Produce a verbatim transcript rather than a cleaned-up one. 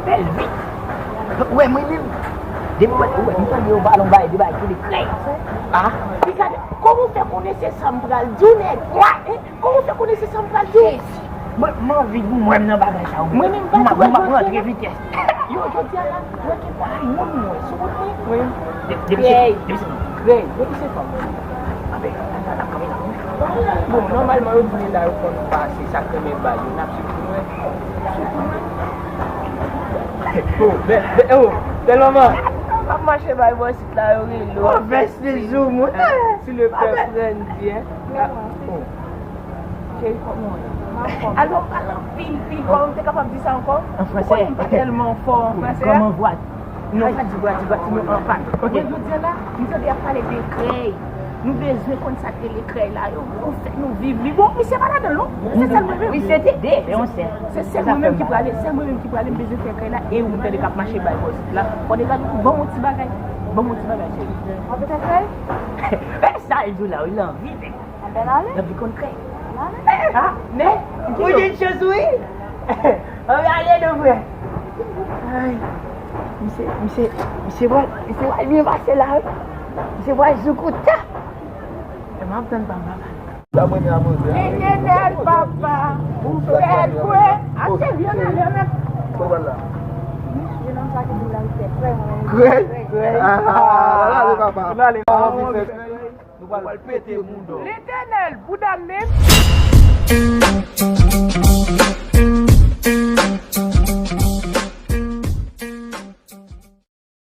Fè l vit. Ou wè mwen menm, depi mwen, ou wè, m tande yo pale yon bagay, de bagay ki krèy. Ah, li gade, kòman w fè konnen se sa m pral di w, nèg? Wa, eh, kòman w fè konnen se sa m pral di w? Mwen, m anvi pou mwen nan bagay sa yo. Mwen menm, m ap, m ap rantre vitès. Yo, jodi a la, mwen gen pa moun mwen, sou kote. Wi. De-, depi se, depi se. Krèy, depi se fanm. Anben, n ap kanpe la. Bon, nòmalman, yo di nèg la yo konn pase, sa k renmen bay yo, n ap swiv pou mwen. Swiv pou mwen. Oh, bèl, bèl, oh, bèl manman. M ap mache bay bò isit la, yo rele w. Oh, bèl sezon, mwen. Si le pè pran di, hein. Ah, oh. Cheri, kòman w ye? Alò, pale anpil, pil, kòman m te kapab di sa ankò? An fransè. Ou konnen m pa tèlman fò an fransè a. Kòman vwa? Non, pa di vwa, di vwa, di non, an pa. Ok. Mwen, jodi a la, m tande y ap pale de krèy. Nou bezwen konn sa k rele krèy la. Yo, yo fè nou viv li. Bon, misye pa ladan l, non. Se sèl mwen menm. Wi, se te de, se yon sèl. Se sèl mwen menm ki prale, sèl mwen menm ki prale, m bezwen fè krèy la, e ou m tande k ap mache bay bò isit la. Fò deja nou ban m yon ti bagay. Ban m yon ti bagay, cheri. W ap fè krèy? E sa l di w la, wi, l anvi, men. Anben, n ale. L anvi konn krèy. N ale. Ah, men, ou gen chans, wi. Anben, ale, non, frè. Ay, misye, misye, misye pral, misye pral byen pase la, wi. Misye pral jouk ou ta. E m ap tann pa m, papa. Letènèl, papa, ou fè l vre. Ase byen ale, men. Krèy, krèy. Ah, ale, papa. N ale, papa. Nou pral pete mouda w. Letènèl, bouda m menm.